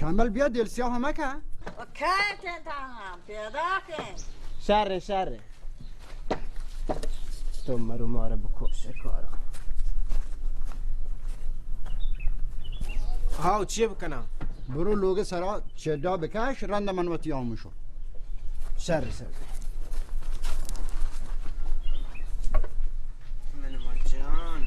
کمبل بیا، دل سیاہ مکن. و کئے تنت ہم پیدا کن. شر، شر. تو مرو مارا بکش کارا. ہاو، چی بکناں؟ برو لوگ سرا چڈا بکش، رند من وتی آموشو. شر، شر. من ما جان.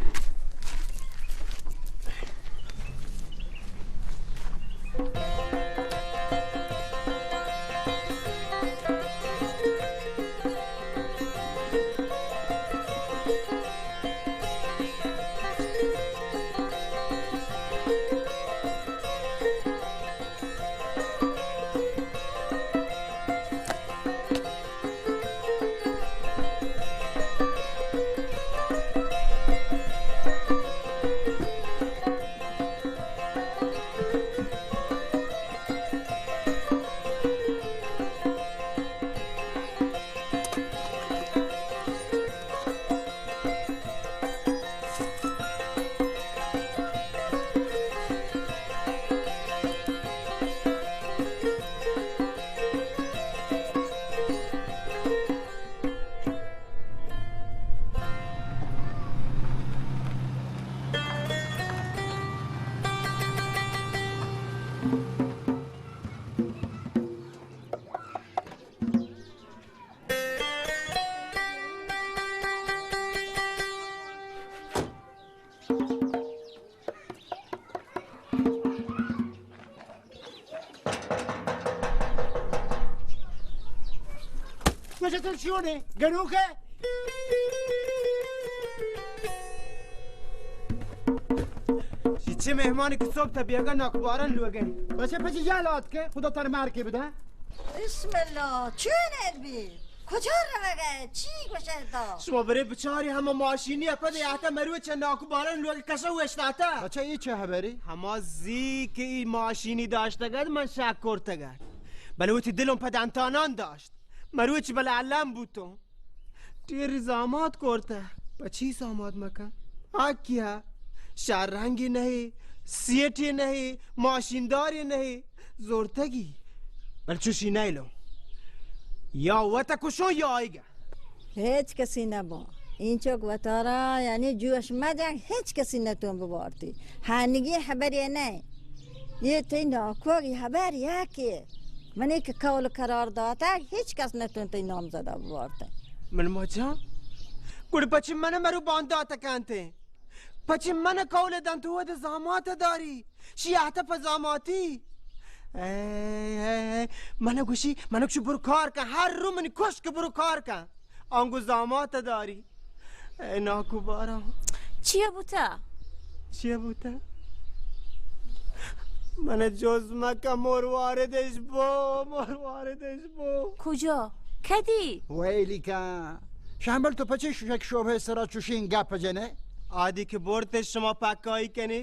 کجا تو چیونے؟ گنوکے؟ چی چه مهمانی که صبح تا بیگا ناکوباران لوگه؟ بچه پچه یال آت که خدا تر مار که بده. بسم الله، چون بی؟ کجا روگه؟ چی گوشه تا؟ شما برے بچاری همه ماشینی اپد یاتا مروچ ناکوباران لوگه کسا وشتاتا. بچه ای چه خبری؟ هما زی که ای ماشینی داشتگد من شک کرتگد. بلے وتی دلم پہ دنتانان داشت. مروچی بلے الم بوتوں. ٹیری زامات کرتہ. پہ چی زامات مکن؟ آ کیا؟ شر رنگی نہیں، سیٹی نہیں، ماشینداری نہیں. زورتگی. بل چوشی نیلوں. یا وت کشوں یا آئیگا. ہچ کسی نباں. اینچک وتارا یعنی جوش مجن، ہچ کسی نتون ببارتی. ہنگی خبری نہ. یہ تئی ناکوگی خبر یکے. منی کہ قول قرار داتا، ہچ کس نتون تئی نامزدہ ببارتا. من مجا؟ گڑ پچی من مرو باندات کنتے. پچی من قول دن تو ود زامات داری. شی آتا پہ زاماتی. اے، اے، اے، من گوشی، من گوشی برو کار کن، ہر رو منی کش کہ برو کار کن. آنگو زامات داری. اے ناکو بارا. چیا بوتا؟ چیا بوتا؟ من جز مکا مرواردش بو، مرواردش بو. کجا؟ کدی؟ ویلی کن. شمبل تو پچی شک شبہ سرا چوشین گپ جنے؟ آدی کہ برتش شما پکائی کنی؟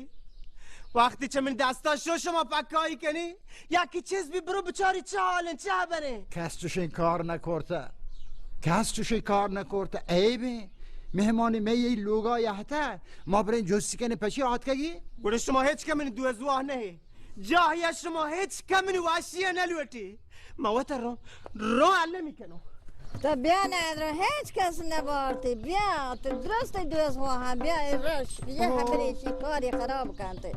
وقتی چہ من دستا شو شما پکائی کنی؟ یا کہ چیز بی برو بچاری چہ حالن، چہ خبریں؟ کس چوشین کار نکرتہ. کس چوشین کار نکرتہ. عیبیں. مہمانی مئے ای لوگا یہتہ. ما برین جستی کنی پچی آتکگی؟ گڑا شما ہچ کمن دوزواہ نہ. جاہیا شما ہچ کمن واشی نہ لوٹی. ما وتا رو، رو المی کنو. تو بیا نہ رو، ہچ کس نہ بارتی. بیا، تو درست دوست واہاں، بیا اے رش، یہ خبری شی کاری خراب کنتے.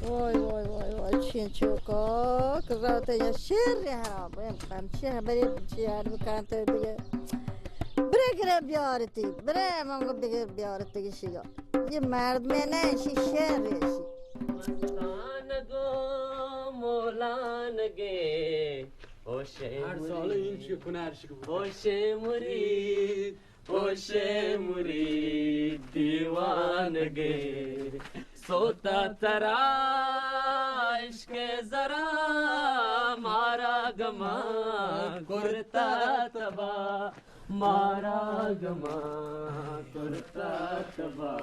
وای، وای، وای، وای، چین چوکا، کزاتے یا شیر خراب، ہم چی خبری چی حال بکنتے دیگه. برے گرے بیارتی، برے منگو بگر بیارتی شیگا. یہ مرد میں نہیں، شی شیر ہے شی. مستانگو مولانگے، ہوشے ہر سال این چی کنار شروع. ہوشے مرید، ہوشے مرید دیوانگے. سوتا ترا عشق زرا، مارا گما کرتا تبا. مارا گما کرتا تبا.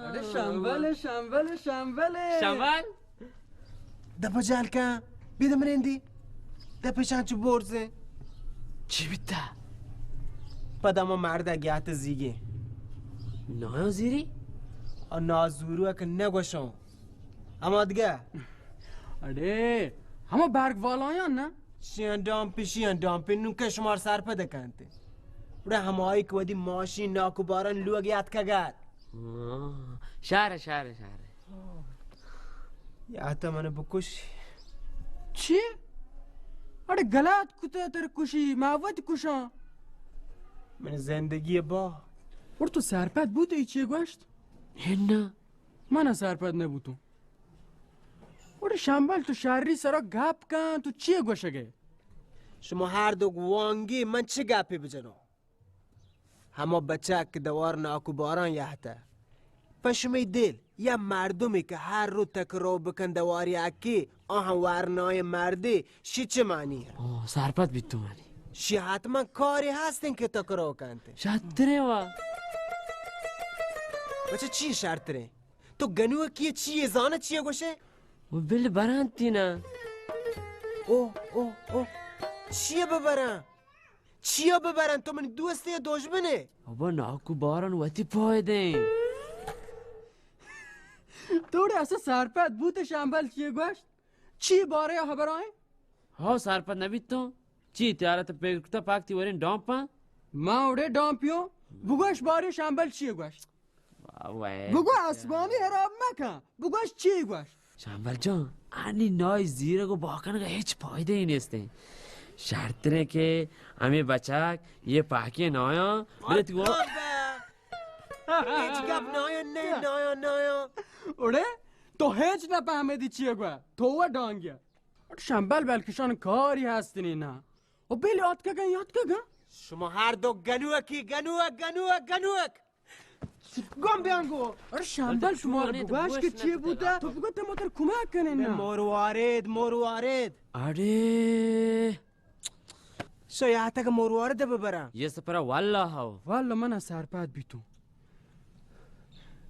اڑے شمبل، شمبل، شمبل. شمبل؟ دپ جال کن، بیدہ منندی. دپ شان چو بورزے. چی بیتا؟ پدا ما مرد گیات زیگے. نایا زیری؟ او نازورو کہ نگوشاں. اما دگہ. اڑے، ہما برگ والایاں نا؟ شیان ڈامپی، شیان ڈامپی، نوں کہ شمار سرپد کنتے. اڑے ہمائی کہ ودی ماشین ناکو باران لوگ یات کگت. آہ، شہر، شہر، شہر. یا تا من بکش. چی؟ اڑے گلات کتا تر کشی، ما وت کشاں. من زندگی با. اور تو سرپد بوت ای چی گوشت؟ ہنا. من سرپد نبوتوں. اڑے شمبل تو شری سرا گپ کن، تو چی گوشگے؟ شما ہر دو گوانگی، من چی گپی بجنوں؟ ہما بچک کہ دوار ناکو باران یہتہ. پہ شمئے دل یا مردمی کہ ہر رو تکرو بکن دواری اکی، آہاں ورنای مردی، شی چه معنی ہے؟ آہ، سرپد بیت تو معنی. شی حتما کاری ہستن کہ تکرو کنت. شرترے وا. بچہ چی شرترے؟ تو گنوکی چی زانہ چی گوشے؟ و بل برانتی نا. او، او، او. چی ببران؟ چیا ببرن؟ تو منی دوستے یا دژمنے؟ ابا ناکو باران وتی پایدیں. توڑے اسا سرپد بوت شمبل چی گوشت؟ چی بارے خبرائیں؟ ہاں سرپد نبیت تو؟ چی تیارت پکر کتا پاک تی ورین ڈامپاں؟ ما اوڑے ڈامپیوں؟ بگوش بارے شمبل چی گوشت؟ بابا، بگو اسمانی حراب مکن. بگوش چی گوش؟ شمبل جان، انی نای زیرگ و باکنگ ہچ پایدہ ای نیستیں. شرتریں کہ ہمیں بچک یہ پاکی نایاں بلے تو. ہچ گپ نایاں، نہ نایاں، نایاں. اڑے تو ہچ نہ پہمدی چی گوا، تو و ڈانگیا. شمبل بلکشان کاری ہستنی نا. و بل یاد کگن، یاد کگن. شما ہر دو گنوکی، گنوک، گنوک، گنوک. گم بیان گو. ارے شمبل، شما بگوش کہ چی بوتا؟ تو بگو تے ما تر کمک کنین نا. مروارید، مروارید. اڑے. شو یا تک مروارید ببرم. یہ سپرا واللہ ہو. واللہ من سرپد بیتوں.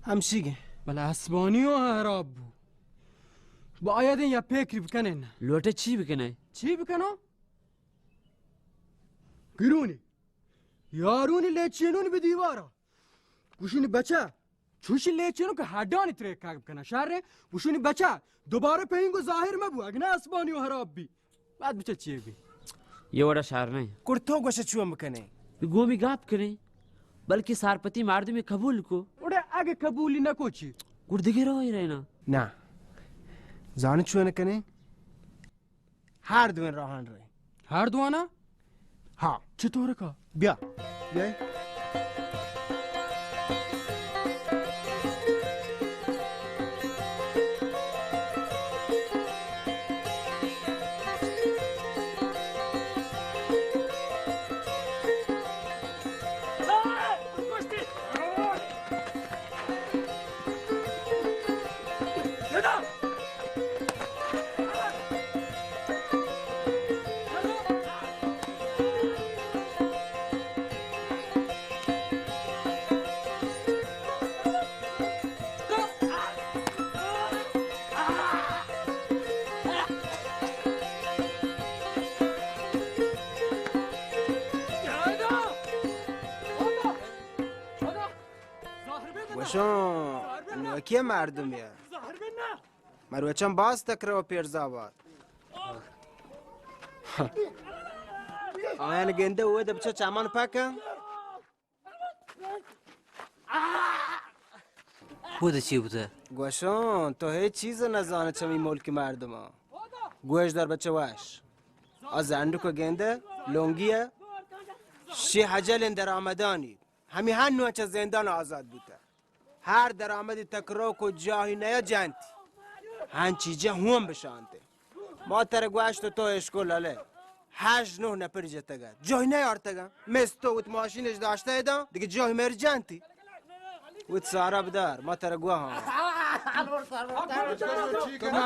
ہمشیگیں. بلے اسبانی و خراب بو. باید یا فکری بکنین. لوٹے چی بکنے؟ چی بکنو؟ گرونی. یارونی لیچینونی بہ دیوارا. گوشونی بچہ، چوشی لیچینو کہ ہڈانی ترے کاگ بکنن. شر ایں، گوشونی بچہ، دوبارہ پہ اینگو ظاہر مبو، اگہ نہ اسمانی و خراب بی. بعد بچہ چی بی؟ یہ وڑا شر نہ ایں. گڑ تو گوشہ چون بکنے؟ گومی گپ کنے، بلکہ سرپدی مردمی قبول کو. گڑ اگہ قبولی نکو چی؟ گڑ دگہ راہی رہنا. نہ. زانہ چون کنے؟ ہر دوئیں راہان رئے. ہر دوانا؟ ہاں. چطور کا؟ بیا. بیا. گوشاں نوکی مردمے. مروچاں باز تکرو پیرزا بات. آیان گندے اودا بچہ چمان پکن. بوده چی بوده؟ گوشاں تو ہچ چیز نزانے چمی ملکی مردماں. گوش دار بچہ وش. آ زنڈک گندے لونگی ء شی حجل درآمدانی. ہمی ہنو چہ زندان آزاد بوتہ. ہر درآمدی تکروک و جاہی نیا جنتی. ہنچی جہ ہون بشانتے. ما ترا گوشت تو اشکول ہلے. ہشت نہ نپر جتگا. جاہی نیارتگا. مست تو وت ماشینش داشتہ ادا. دیگہ جاہی مر جنتی. وت سارا بدار. ما ترا گوہاں. چی کنگا؟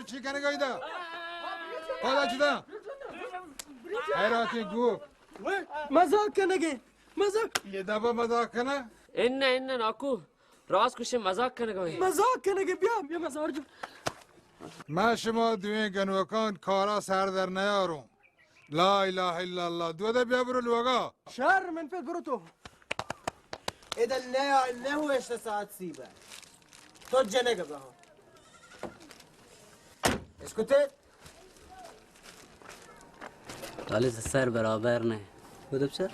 چی کنگا ادا؟ پادا چدا؟ حیراتی گو. مزاق کنگے، مزاق. یہ دفعہ مزاق کنہ؟ انہ، انہ ناکو، راست گوشے مزاق کنگا. مزاق کنگے، بیا، بیا مزار جو. من شما دوئیں گنوکان کارا سر در نیاروں. لا الہ الا اللہ. دو دے بیا برو لوگا. شر من پت برو تو. ادا نیا نہ ہو اشتا ساعت سی بہ. تو جنگ بہ. اسکتے. حالی سر برابر نہ. بدب سر.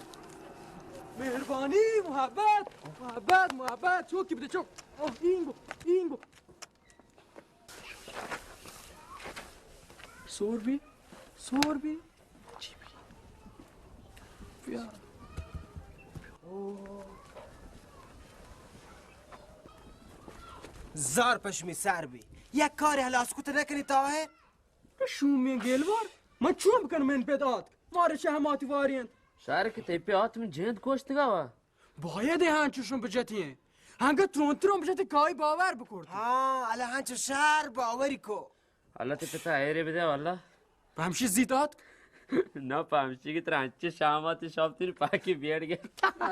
مہربانی، محبت، محبت، محبت. چوکی بده چوک. اوہ، اینگو، اینگو. سور بی، سور بی. چی بی؟ بیا. زار پشمی سر بی. یک کار ہلاس کت نکنی تا ہے؟ شومیں گیلوار، من چون بکنم من پت آتک؟ مارا چہ ہماتی واری انت. شہر کہ تئی پت آتک من جند کشتگا وا. باید ہے ہنچوشن بجتی ہیں. ہنگا ترون ترون بجتی کائی باور بکرتی. ہاں، اللہ ہنچو شہر باوری کو. اللہ تئی پتا ایرے بدے واللہ. پمشی زیت آتک؟ نہ، پمشی کہ ترا انچے شاماتی شاپتین پاکی بیڑ گئے.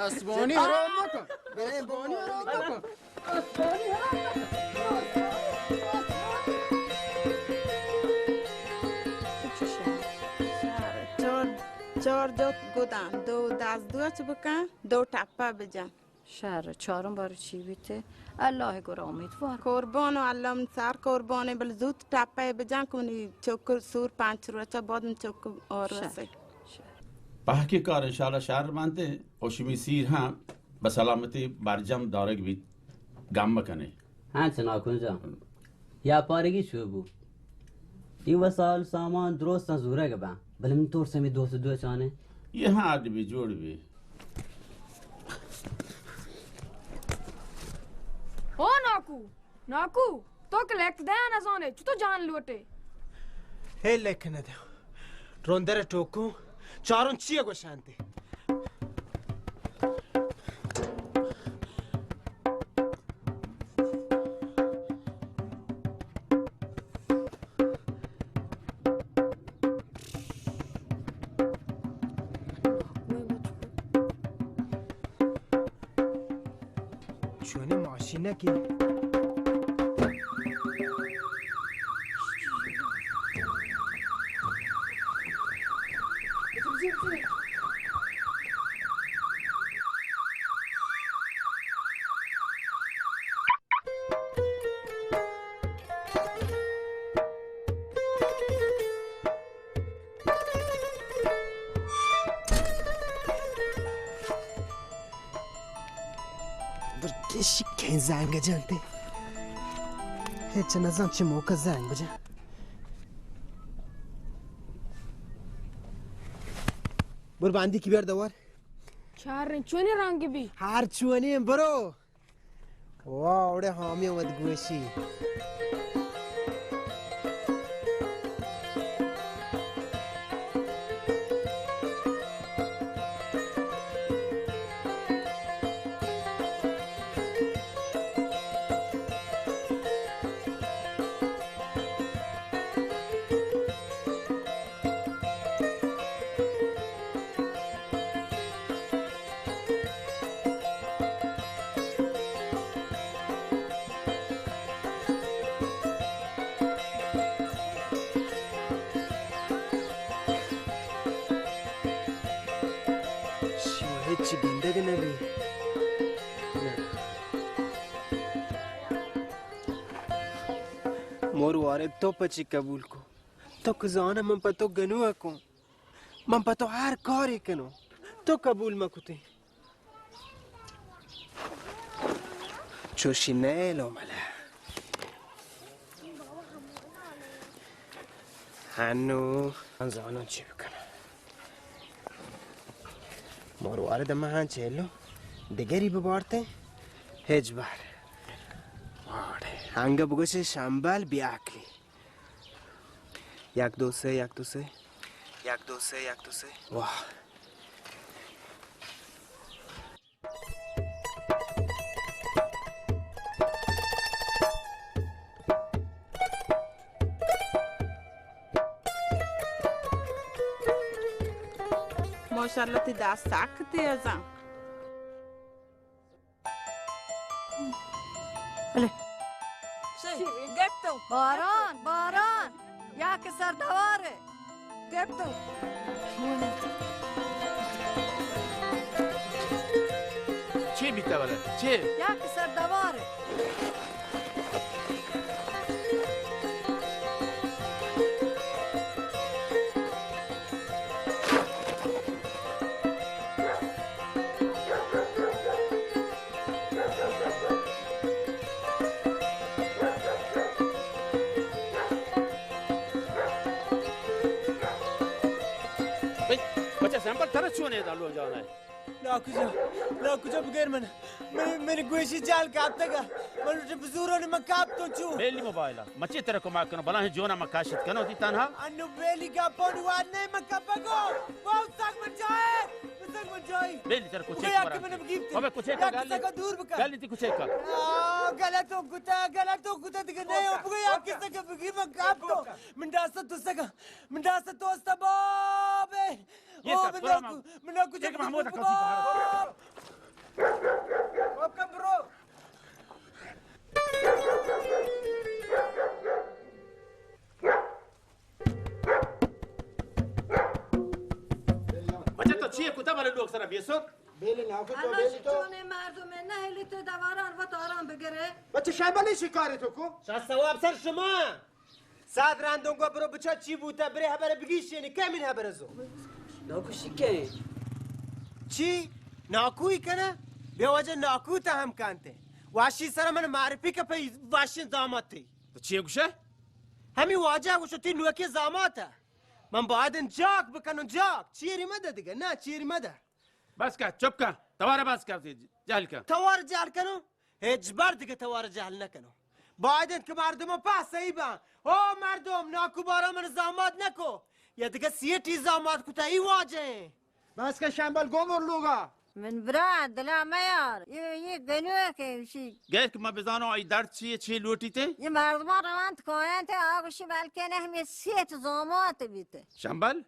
اسبانی حرام مکن. اسبانی حرام مکن. چار، چار جوت گدان، دو دست دوچ بکن، دو ٹپا بجن. شر، چارم بار چی بیتے؟ اللہ گورا امیدوار. قربان و اللہ من سر قربانے، بل زوت ٹپے بجن کنی چوک سور پنچ روچا بعد من چوک اور شر، وسے. شر. پہکی کار انشاءاللہ شر بنتے، و شمی سیر ہم بہ سلامتی برجم دارگ بیت، گم مکنے. ہاں چنا کنجا. یا پارگی چو بو؟ ای وسائل سامان درستاں زورگ باں، بلے من ترسم اے دوست دوچانے. یہ ہاں اڈ بی جوڑ بی. او ناکو، ناکو، تو کہ لکھ دے نزانے، چطور جان لوٹے؟ ہے لکھ نہ دے. رندر ٹوکو، چاروں چیے گوشانتے؟ چونیں ماشینکے. برکشی کہیں زنگ جنتے. ہچ نزان چہ موقع زنگ بجن. بر باندی کی بیار دوار. چار چونی رنگ بی. ہر چونی برو. واہ، اوڑے حامی آمد گوشی. شما ہچ گندگ نہ بی. مور وارد تو پچی قبول کو. تو کہ زانہ من پہ تو گنوہ کوں. من پہ تو ہر کارے کنوں. تو قبول مہ کتے. چوشی نیلو ملا. ہنو من زانوں چی بکناں. مروارد من ہاں چیلو دگری ببارتے. ہچ بار. ہنگا بگوشے شمبل بیاکلی. یک دو سه، یک دو سه. یک دو سه، یک دو سه. واہ. ماشاءاللہ، تی دست سک تیزاں. بلے. گپتو. باران، باران. یا کہ سردوارے. گپتو. چی بیتا بلے؟ چی؟ یک سر دوار. بچہ سمبل، ترا چون ادا لوگ جانا ہے؟ ناکو جان، ناکو جان بگر من. من، من گوشی جال کپتگا. من لوٹے بزورانی من کپتوں چو. بیلی موبائل. مچے ترا کمک کنو، بلاہیں جونا من کاشت کنو تی تنہا. انو بیلی گپانی وار نہیں من کپگو. بہت سک من جائے. من سک من جائے. بیلی ترا کچے بگو یا کہ من بگیپتے. ابے کچے کا گل. سکا دور بکا. گل تی کچے کا. آ، غلط ہو کتا، غلط ہو کتا دیگه نہیں ہو. بگو یا کہ سکا بگی من کپتوں. من دست تو سکا. من دست تو است بابے. یہ او، کر، من پورا ناکو، من ناکو جب محمود کا سی باہر. باب کا برو. بچہ تو چیئے کتا بلے لوگ سرا بیسو؟ بیلی ناکو تو، اللہ بیلی تو. چونے مردم نہ لیتے دواران وت آرام بگرے. بچہ شابلی شکاری تو کو؟ شاہ ثواب سر شما. ساعت راندوں گو برو بچا چی بوتا، برے حبر بگیشینی، کمین حبر زو. ناکو شکے. چی؟ ناکوئی کنه؟ بے وجہ ناکو تا ہم کانتے. واشی سر من معرفی کپے واشی داماتی. تو چی گوشے؟ ہمی واجہ گوشو تی نوکی زاماتا. من باید جاک بکنم جاک. چیری مدہ دیگه، نه چیری مدہ. بس کن، چپ کن، توار بس کن، جہل کن. توار جہل کنو؟ ہچ بر دیگه توار جہل نکنو. باید انت کہ مردم پاس ای بان. او مردم، ناکو بارا من زامات نکو. یا دیگه سیٹی زامات کتا ای واجہ. بس کن شمبل گومر لوگا. من برا دلا میار. یہ، یہ گنوکے شی. گیر کہ من بزانو ای درد چیئے، چی لوٹی تے؟ یہ مردمان روانت کاینت، آگوشی بلکہ نہ ہمیں سیٹ زامات بیتے. شمبل؟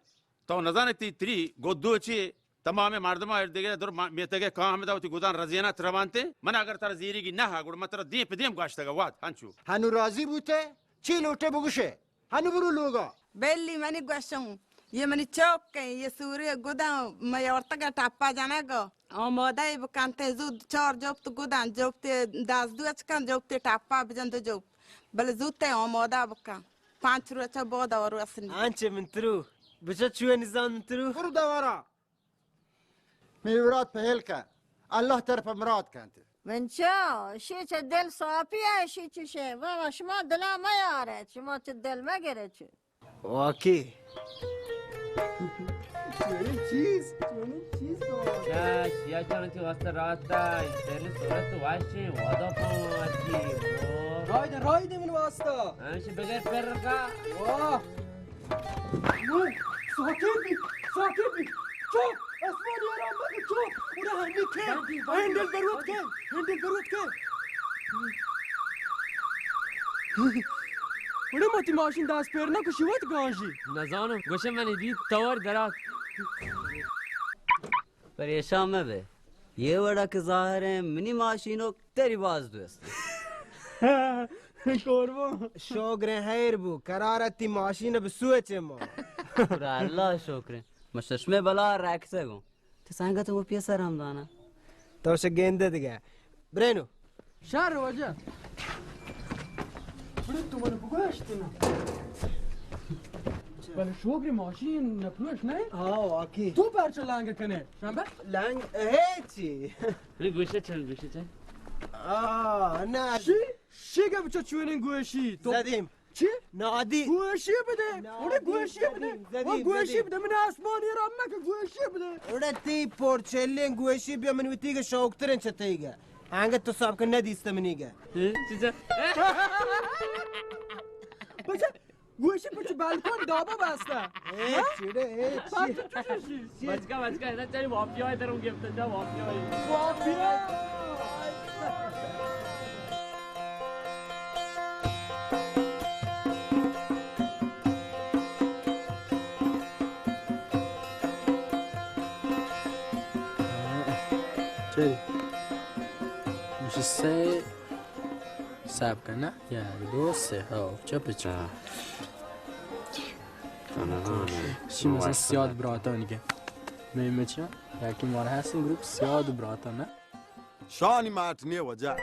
تو نزانے تی تری گدو چی تمام مردم ء دگہ در ما-، میتگ ء کاہ ہمدا وتی گدان رزینت روانتے. من اگر ترا زیریگی نہ گڑ من ترا دیم پہ دیم گوشتگ وات ہنچو. ہنو راضی بوتے؟ چی لوٹے بگوشے؟ ہنو برو لوگا. بلی منی گوشم، یہ منی چوک ہیں، یہ سوری گدان میں اورتگ ٹپا جنگ آمادہ بکنتے زود چار جوپت گدان جوپتے دس دو اچکن جوپتے ٹپا بجند جوپت. بلے زود تے آمادہ بکن. پانچ روچ بعد اور وسنی. آنچه من ترو. بچا چوئے نظام من ترو. برو دوارا. می مراد پہل کن. اللہ طرف مراد کنت. من چا؟ شی چه دل صافی ہے، شی چه شے؟ بابا، شما دلا میارے، شما چه دل مگرے چه؟ واقعی. چونیں چیز، چونیں چیز بابا. چش، یا جان تی واسطہ رات دای، تیرے صورت تو واشے، وادا پاں آتی. رای دے، رای دے من واسطہ. ہمیشہ بغیر پر کا. واہ. نو، ساکت بی، ساکت بی. چپ، آسمان یارا مگو چپ. اوڑا ہنی کے، ہینڈل بروت کے، ہینڈل بروت کے. اوڑا ماتی ماشین دست پیر نہ کشی وت گانجی. نزانم، گوشے منی دید توار درات. پریشان مبے. یہ وڑا کہ ظاہر ہے منی ماشینو تری باز دوست. قربان. شکر ہے، خیر بو، قرار تی ماشین بسوچے ما. شکر اللہ شکر. مشتشمے بلا رکھتے گو. تو سنگت وہ پیسر ہم دانا. تو سے گیندے دیگه. برینو. شر واجہ. بڑے تو من بگوشت نا. بلے شوگری ماشین نپروش نہ؟ ہاں، واقعی. تو پرچہ لانگ کنے؟ شنبہ؟ لانگ ہے چی؟ بڑے گوشے چن، گوشے چن. آ، نہ. شی، شی گپ چو چونیں گوشی. تو زدیم. چی؟ نادی. گوشی بدے. نادی، اوڑے گوشی بدے. زدیم، زدیم، او گوشی زدیم. بدے. من آسمانی رام کہ گوشی بدے. اوڑے تی پورچلیں گوشی بیا من وتی کہ شوق ترین چتئی گا. آنگت تو صاحب کہ نہ دیست منی گا. چیزا؟ بچہ، گوشی پچ بالکن دابا باستا. اے چڑے، اے چی؟ بچکا، بچکا، ہے نا، چاہیے واپی آئے تروں گفت، جا واپی آئے. واپی آئے. چل. میشه سه. صبر کن، نه؟ یک، دو، سه. ها، چپ، چپ. ها. شی مثلا سیاد براتانی که. می مچا یکی مار هستن گروپ سیاد براتان نه؟ شانی ماٹ نیه وجه.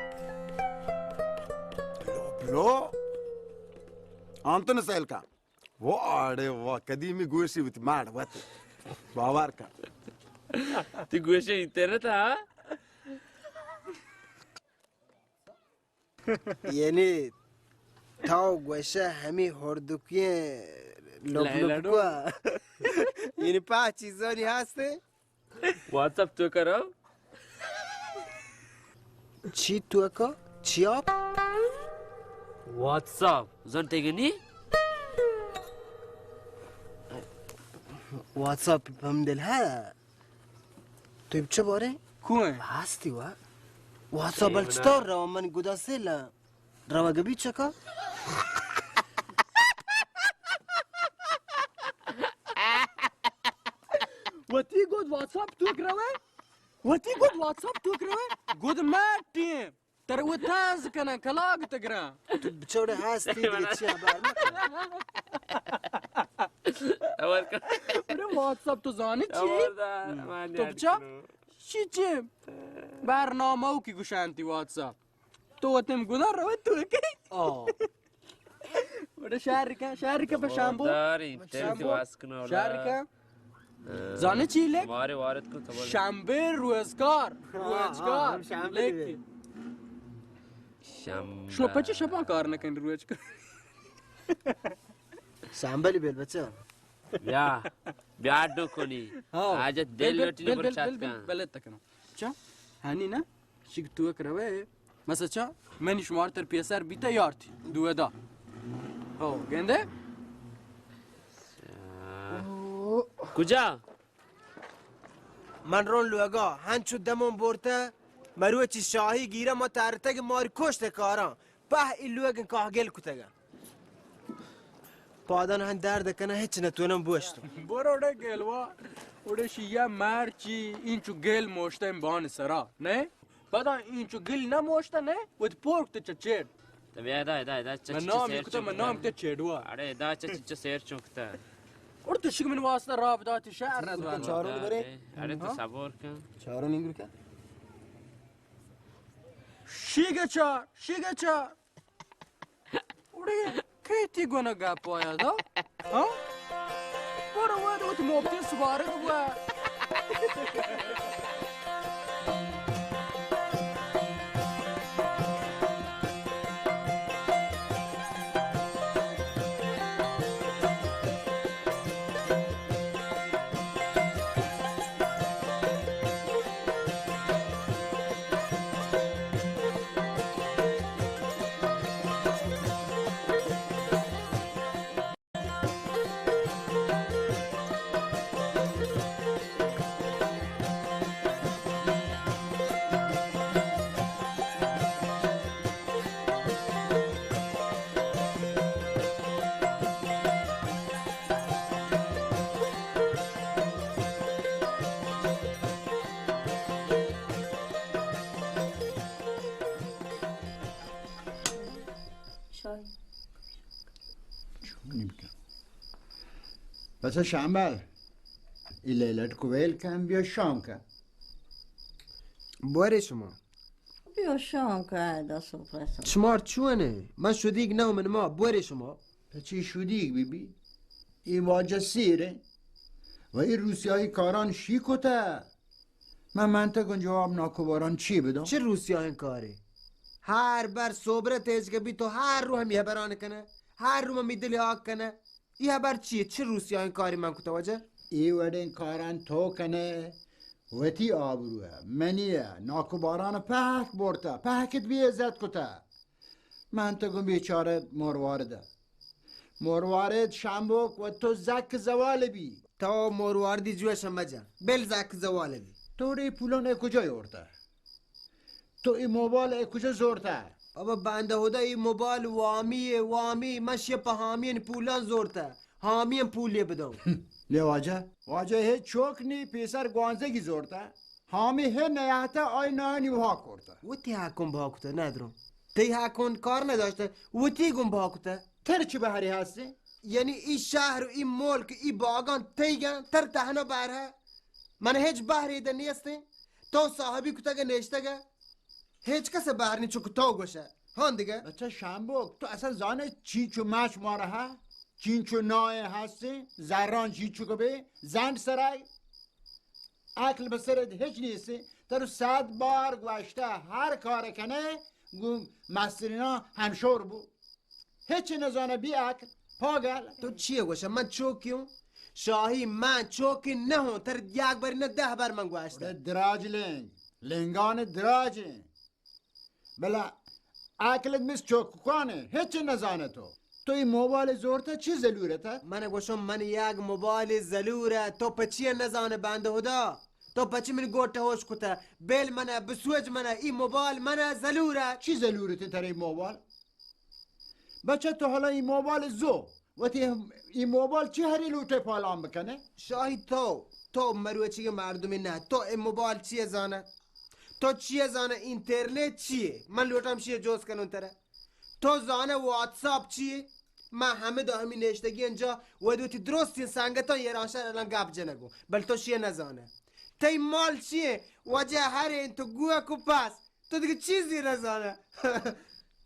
بلو، بلو. آنتن سیل کن. واڑے وا، کدی می گوشی وتی ماڑ وت. باور کن. تی گوشی اینترنت ها؟ یعنی تو گوشه همی هردوکیه لب لب کو. یعنی پا چیزانی هسته؟ واتساپ تو کرو. چی تو کا؟ چی آپ؟ واتساپ زن تیگنی؟ واتساپ هم دل ها. تو چه باره؟ کوه؟ هستی وا. واتساپ بل چطور رو من گدا سیلا. روگ بی چکا؟ وتی گد واتساپ توک روئے؟ وتی گد واتساپ توک روئے؟ گد مٹی. تر و تاز کنن، کلاگ تگران. تو بچوڑے هستی دیگه چی خبر نکنه. خبر کن. اره واتساپ تو زانی چی؟ خبردار، من تو یاد بچا؟ کنم. چی چی؟ برنامه او کی گوشانتی واتساپ. تو وتم گناه رو تو کی؟ آه. بڑا شهر کن، شهر کن په شامبو. داری، تنتی واس کنه شهر کن. زانه چی لک؟ ماره وارد کن تو. شنبه روزگار. روزگار. شنبه لک. شنبه. شما پچه شبان کار نکنی روزگار؟ شنبه لی بل بچه. بیا. بیا اڈو کنی. ها. حاجت دل لوٹی بل، بل، بل، بل، بل، بل، بل تکنم. چا؟ هنی نه؟ شیگ تو یک روئے. مثلا چا؟ منی شمار تر پیسر بیتا یارتی. دو دا. ہو، گندے؟ کجا؟ من رون لوگا، ہنچو دمون بورتا، مروچی شاہی گیرا ما تارتگ ماری کشت کاران. په ای لوگ کاہ گل کتگا. پادان ہن درد کنه، ہچ نتونم بوشتو. برو اڑے گلوا، اڑے شیعہ مرچی، اینچو گل موشتن بان سرا، نه؟ پدا اینچو گل نموشتن، نه؟ وت پورک تے چچیڑ. تو بیا ادا، ادا، ادا، چچ من نام سیر کتا، من نام تے چیڑوا. اڑے ادا چچ سیر چوکتا. اور تو شک من واسطہ راہ داتی شہر ندوان. چاروں برے. اڑے تو صبر کن. چاروں نینگر کن. شیگچا، شیگچا. اڑے کیتی گونا گپ آیا دا؟ ہاں؟ برو واد وت موبتی سوارگ بوا. چونی بکن؟ بس شامبل، ای لیلٹ کو ویل کن، بیا شام کن. بورے شما. بیا شام کن، دا سفره سر. شمار چونه؟ من شدیگ نو من ما، بورے شما. پچی شدیگ بی بی؟ ای واجه سیره و ای روسیایی کاران شی کته. من منطقاً جواب ناکوباران چی بدم؟ چه روسیاین کاری؟ هر بر صبره تیج که بی تو هر رو همی هبران کنه، هر رو همی دل آگ کنه. ای هبر چیه؟ چه روسیاین کاری من کتا وجه؟ ای وڑین کاران تو کنه، وتی آبروه، منیه، ناکوباران پهک برته، پهکت بی عزت کته. من تو گوں بیچارہ مروارد ء. مروارد شمبک و تو زک زوال بی. تو مرواردی جوش مجا. بل زک زوال بی. تو ری پولان ء کجا یورتا؟ تو ای موبایل ء کجا زورتا؟ بابا بندہ خدا ای موبایل وامی ء وامی، من شی پہ حامی ان پولان زورتا. حامی ان پولی بدو. لے واجہ، واجہ ہے چوک نی پیسر گوانزگی زورتا. حامی ہے نیاتا آئی نانی بہا کرتا. وتی حقون بہا کتا ندرو. تی حقون کار نداشته، وتی گون بہا کتا. تر چی بہری هستی؟ یعنی ای شہر و ای ملک، ای باگان تئیگن، تر تہنا بہر ہے؟ من ہچ بہرے دہ نیستیں؟ تو صاحبی کتگ نشتگ، ہچ کس بہر نی چک تو گوشہ۔ ہاں دگہ۔ بچہ شامبوک، تو اصل زانے چینچو ماش مارا ہا؟ چینچو نائے ہستیں، زران چینچو کبے، زنڈ سرائے۔ عقل بسرت ہچ نیستیں، ترو صد بار گوشتہ ہر کار کنے گو مسترینا ہمشور بو۔ ہچ نزانہ، بی عقل، پاگل۔ تو چیے گوشہ؟ من چوکی ہوں؟ شاہی، من چوکی نہ ہوں، تر یک بری نہ دہ بر من گوشتہ۔ دراج لنگ، لنگان دراجیں۔ بلہ عقلت مس چوکانے، ہچ نزانے تو۔ تو ای موبائل زورتا چی ضلورت ہے؟ من گوشم من یک موبائل ضلور ہے، تو پچی نزانے بند ہدا؟ تو پچی من گوٹ ہوش کتا؟ بیل من، بسوج من، ای موبائل من ضلور ہے۔ چی ضلورت ہے ترے موبائل؟ بچہ تو حالا ای موبائل زو، وتی ای موبائل چی ہری لوٹے پالان بکنے؟ شاہی تو، تو مروچی کے مردمی نہ، تو ای موبائل چیے زانے؟ تو چیے زانے اینترنت چیے؟ من لوٹم شیے جوز کنون ترے۔ تو زانے واتساپ چیے؟ من ہمے دو ہمی نشتگی انجا ود وتی درستین سنگتان ایران شہر الان گپ جنگو، بل تو شیے نزانے۔ تئی مال چیے؟ وجہ ہر این تو گوہ کو پاس۔ تو دیگه چیزی نزانه۔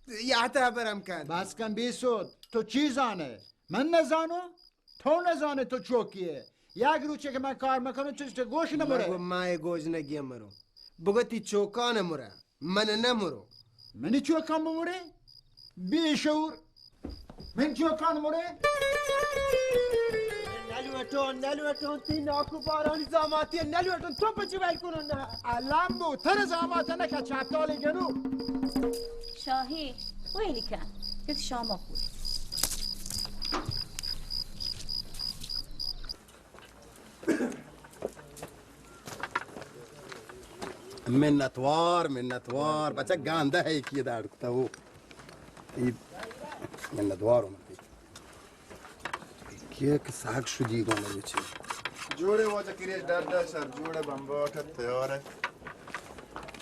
یه حتی برم کن۔ بس کن بیسود، تو چی زانه؟ من نزانو؟ تو نزانه تو چوکیه؟ یک روچه که من کار مکنو چش چه گوش نمره؟ مگو ما ای گوش نگیه مرو۔ بگو تی چوکان مره، من نمرو۔ منی چوکان بمره؟ بی شعور۔ من چوکان مره؟ نلوٹون، نلوٹون، تی ناکو بارانی زاماتی نلوٹون، تو پچی ویل کنون نه؟ الان بو، تر زامات نه که چپتالی گنو۔ شاهی، ویلی کن، کت شاما کود۔ منتوار، منتوار، بچہ گندہ ہے کہ داڑ کتا وہ۔ ای منتوار ہوں من۔ کیا کہ ساگ شدی گو مجھے چی۔ جوڑے واجہ کریش ڈر ڈر سر، جوڑے بمباٹ تیار ہے۔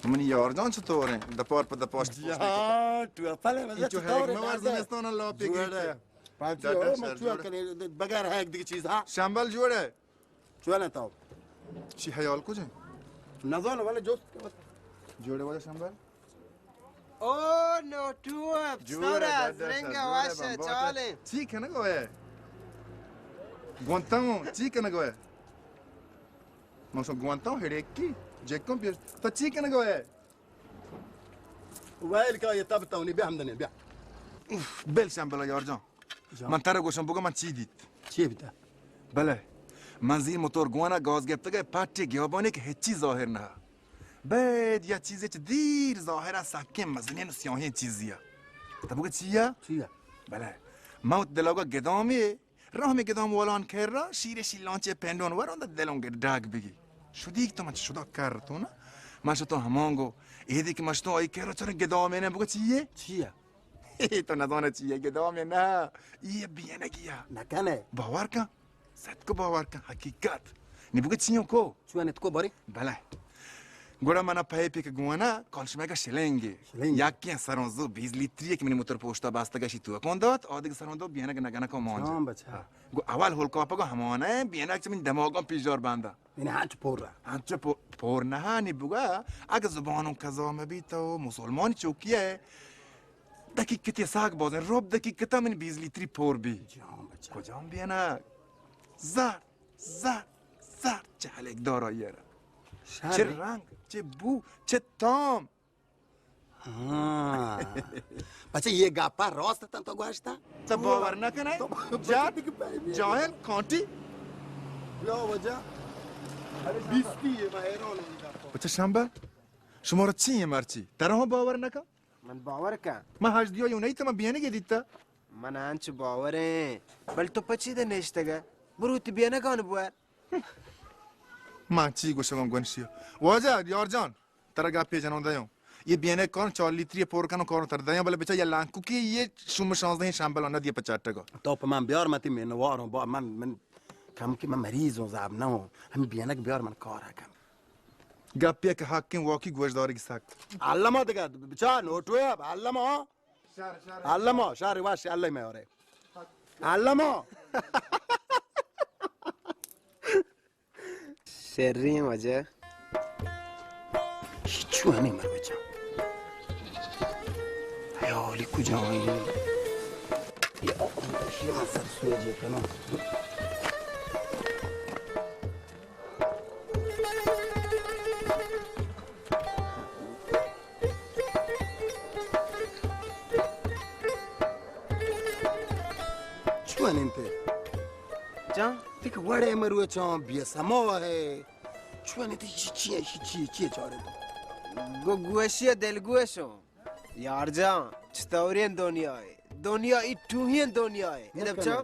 منی یار جان چطور ہیں؟ دپار پہ دپاش جی ہاں، تو اپلے مزہ ایچو چطور ہے؟ مواز زمستان اللہ پہ جوڑے۔ گریش۔ پانچی ہو، من چوال کنے بغیر ہے ایک دیگه چیز، ہاں۔ شمبل جوڑے۔ چوال ہے تو۔ چی حیال کجے؟ نزان، ولی جوست۔ جوڑے والا شمبل۔ او نو ٹو اپ، جوڑے، سورا، زرنگا، واشے، چالے۔ چی کنگوے؟ گونتاں، چی کنگوے؟ من شو گونتاں، ہڑیکی، جیکوں پیش۔ تو چی کنگوے؟ ویل کا یہ تب تونی بیا ہم دنے بیا۔ اوف، بل شمبل یار جان۔ جان۔ من ترا گوشم بگو من چی دیت۔ چی بیتا؟ بلے، من زیر موتور گوانا گاز گپتگے پٹے گیابانی کہ ہچی ظاہر نہ۔ بید یا چیزے چہ دیر ظاہرا سکیں مزنیں و سیاہیں چیزیا۔ تو بگو چیا؟ چیا؟ بلے، من وت دلوگا گدامی راہ میں گدام والان کر را شیر شیلانچے پنڈون وران دا دلوں گر ڈاگ بگی۔ شدیگ تو من شدا کر تو نا۔ من شتو ہمانگو۔ ایدی کہ من شتو آئی کر را چرا گدام نے بگو چیے؟ چیے؟ تو نزانے چیے گدام نا۔ یہ بیانگیا۔ نکنے۔ باور کن۔ صدق باور کن حقیقت۔ نی بگو چیوں کو؟ چون اتکو بارے؟ بلے۔ گڑا منا پیپے کہ گوانا کال شمئے گا شلنگے۔ شلنگ؟ یکیں سروں زو بیست لیتری کہ منی موتر پوشتا بستگا شی تو کون دات، آدگہ سروں دو بیانگ نگنکا مانجا۔ ہاں بچا۔ ہاں۔ گو اول ہول کاپگا ہمانا ہے، بیانگ چہ منی دماغاں پیش دار باندا۔ یعنی ہنچ پور را۔ ہنچ پو-، پور نہ نی بگا، اگہ زبانوں قضا مبی تو مسلمانی چوکی ہے۔ دقیقتی ساگ بازیں، رب دقیقتا من بیست لیتری پور بی۔ جان بچا۔ کجام بیانگ؟ زر۔ زر، زر، چہ ہلیک دار آئی ء را۔ شر۔ چہ رنگ، چہ بو، چہ تام۔ ہاں۔ بچہ، یہ گپا راست اتن تو گوشتا؟ تو باور نہ کنے؟ تو جاہل، کانٹی۔ لا وجہ۔ بیستی ہے، میں حیران ہوں گا۔ بچہ شمبل، شمارا چی ہے مرچی؟ ترا ہم باور نہ کن؟ من باور کن۔ من ہژدیا یوں نئیت، من بیانگے دیتا۔ من انچ باوریں، بل تو پچی دے نشتگے؟ برو تی بیانگان بور۔ من چی گوشگاں گونشی؟ واجہ یار جان، ترا گپے جنوں دیوں۔ یہ بیانگ کان چار لیتری پور کنوں کاروں تر دیوں، بلے بچا یہ لانکو کی یہ شوم شانزدہ شمبل نہ دیے پچاٹگا۔ تو پہ من بیار، من تی منواروں، با من، من کم کہ من مریض ہوں، زاب نہ ہوں۔ ہم بیانگ بیار، من کار کن۔ گپے کہ حقیں واقعی گوشداری سک۔ علما دگہ بچا نوٹو ہے، علما۔ شر، شر۔ علما، شر واش، اللہ میں اورے۔ علما۔ شریں واجہ۔ چو ہمے مروچاں۔ حیالی کجا ایں؟ یا اللہ، شی من سر سوجے کناں۔ چون انت؟ جان؟ تک وڑے مروچاں بے سما ہے۔ چون انت؟ چی، چی، چی، چی، چی چارے تو؟ گو گوشی دلگوشوں۔ یار جان، چطوریں دنیا ہے؟ دنیا ای ٹوہیں دنیا ہے۔ ادب چا؟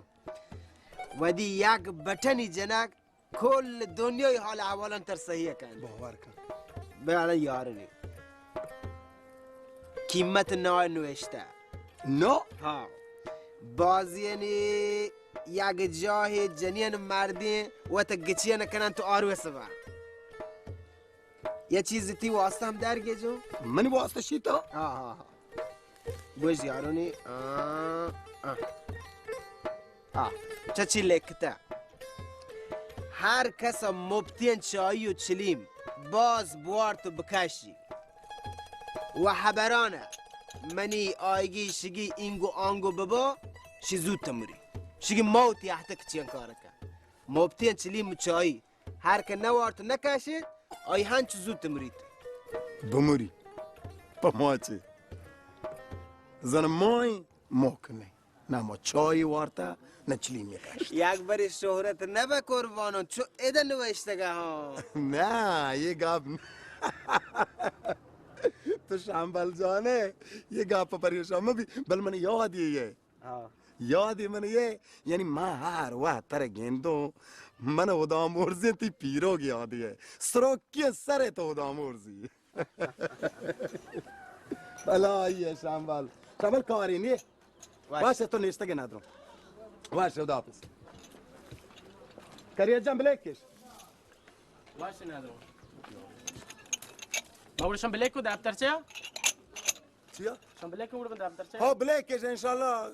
ودی یک بٹنی جنک کل دنیای حال احوالان تر صحیح کن۔ باور کن۔ بیا الان یارنی۔ قیمت نو نوشتہ۔ نو؟ ہاں۔ بازینی یک جاہے جنین مردین وت گچین کنن تو آروس با۔ یہ چیز تی واسطہ ہم در گیجو؟ منی واسطہ شی تو؟ ہاں، ہاں، ہاں۔ گوش یارونی، آ، آ۔ آ، چچی لکھتا۔ ہر کس مپتین چای و چلیم باز بوارت و بکشی و حبرانه منی آیگی شگی اینگو آنگو ببا، شی زود مری۔ شگی موت یحتک چین کارکه۔ مپتین چلیم و چای ہر کہ نوارت و نکشیت، آئی ہنچ زوت مریت۔ بمری۔ پہ ما چے؟ زن مائی موک نہیں۔ نہ ما چای وارتا، نہ چلیمی کشت۔ یک بری شہرت نبا قربانوں، چو ادا نوشتگا ہاں۔ نہ، یہ گپ تو شامبل جانے، یہ گپ پریشان مبی، بل من یاد یہ ہے۔ ہاں۔ یادی من یہ، یعنی ما ہر وقت ترے گندوں، من ہدا مرزی تی پیروگ یادی ہے۔ سروکی سر تو ہدا مرزی۔ بلا آئی ہے شامبل۔ شامبل کاری نہیں۔ واش۔ واش تو نشتگے ندرو۔ واش، خدا حافظ۔ کریے جان بلیک کش۔ واش ندرو۔ ما گوشم بلیک کو دفتر چیا؟ چیا؟ شما بلیک گوڑ بندر دفتر چے؟ ہاں، بلیک کش انشاءاللہ۔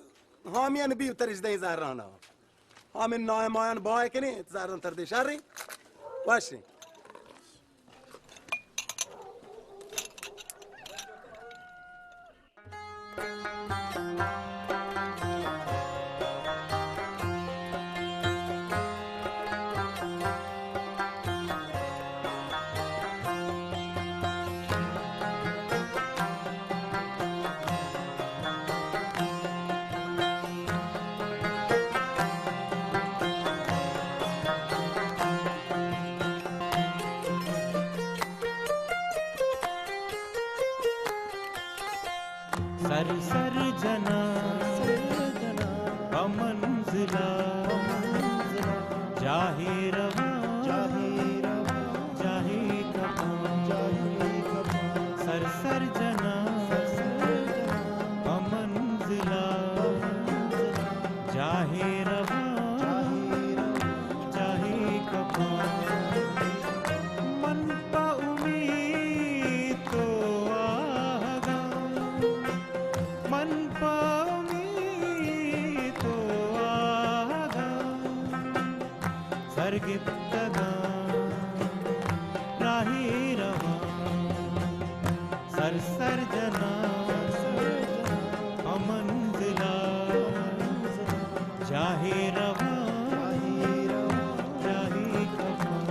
ہامیان بی ترش دیں زہرانا۔ ہامین نائمایان بای کنی، زہران تر دے شر۔ واشی۔ سر سر جناں پہ منزلا، جاہے رواں جاہے کپاں۔ سر سر جناں پہ منزلا، جاہے رواں جاہے کپاں۔ من پہ امیت و آہگاں، من پہ امیت و آہگاں، سر گپتگاں راہے رواں۔ سر سر جناں پہ منزلا، جاہے رواں جاہے کپاں۔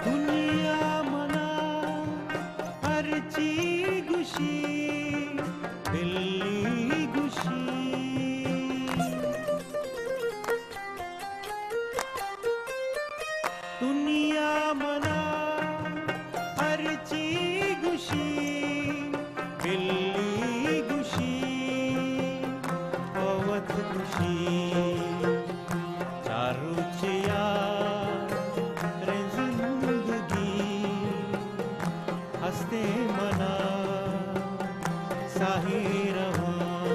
دنیا منا ہرچی گوشی، بلی گوشی۔ دنیا منا ہرچی گوشی، بلی گوشی، پہ وت ساہی رواں،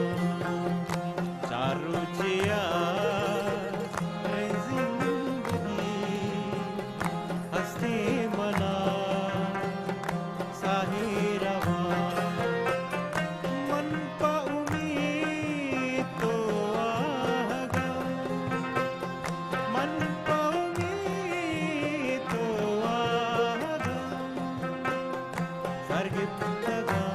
چار روچے ءَ زندگی ہستے منا ساہی رواں۔ من پہ امیت تو آہگاں، من پہ امیت تو آہگاں، سرگپتگاں